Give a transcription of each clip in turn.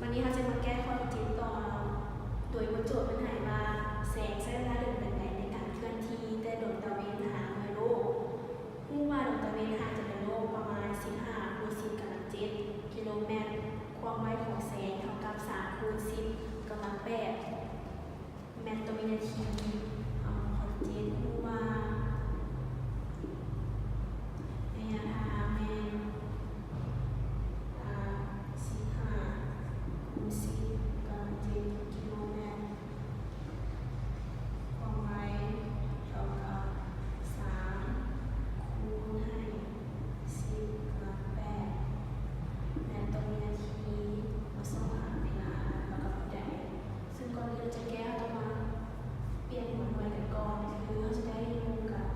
ວັນນີ້ເຮົາຈະມາແກ້ຂໍ້ທີເຈັດຕໍ່ ໂດຍບົດໂຈດເພິ່ນໃຫ້ວ່າ ແສງໃຊ້ເວລາດົນປານໃດໃນການເຄື່ອນທີ່ແຕ່ດວງຕາເວັນຫາເມືອໂລກ. ຮູ້ວ່າດວງຕາເວັນຫ່າງຈາກເມືອໂລກປະມານສິບຫ້າຄູນສິບກຳລັງເຈັດກິໂລແມັດ, ຄວາມໄວຂອງແສງເທົ່າກັບສາມຄູນສິບກຳລັງແປດ ແມັດຕໍ່ວິນາທີ. ເອົາຂໍ້ທີເຈັດ ຮູ້ວ່າໄລຍະທາງແມ່ນ ອາ ສິບຫ້າຄູນສິບກຳລັງເຈັດກິໂລແມັດ, ຄວາມໄວເທົ່າກັບສາມຄູນໃຫ້ສິບກຳລັງແປດແມັດຕໍ່ວິນາທີ. ມາຊອກຫາເວລາເທົ່າກັບເທົ່າໃດ? ເຊິ່ງກ່ອນອື່ນເຮົາຈະແກ້ ເຮົາຕ້ອງມາປ່ຽນໝວດໜ່ວຍກັນກ່ອນ ຄືເຮົາຈະໄດ້ຢູ່ກັບ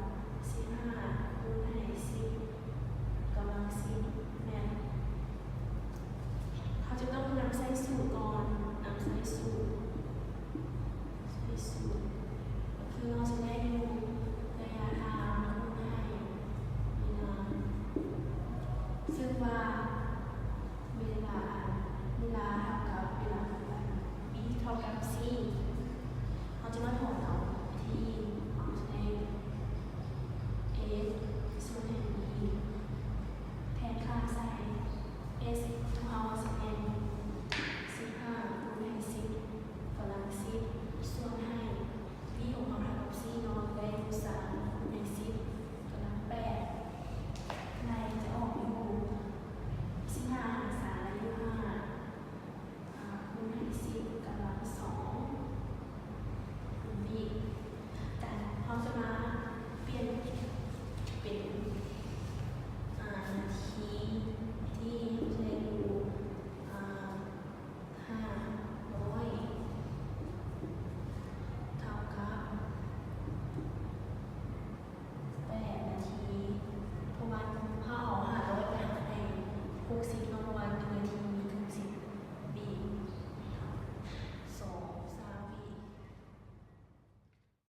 ສິບຫ້າຄູນໃຫ້ສິບກຳລັງສິບແມັດ. ເຮົາຈະຕ້ອງນຳໃຊ້ສູດກ່ອນ, ນຳໃຊ້ສູດ, ໃຊ້ສູດ ກໍຄືເຮົາຈະໄດ້ຢູ່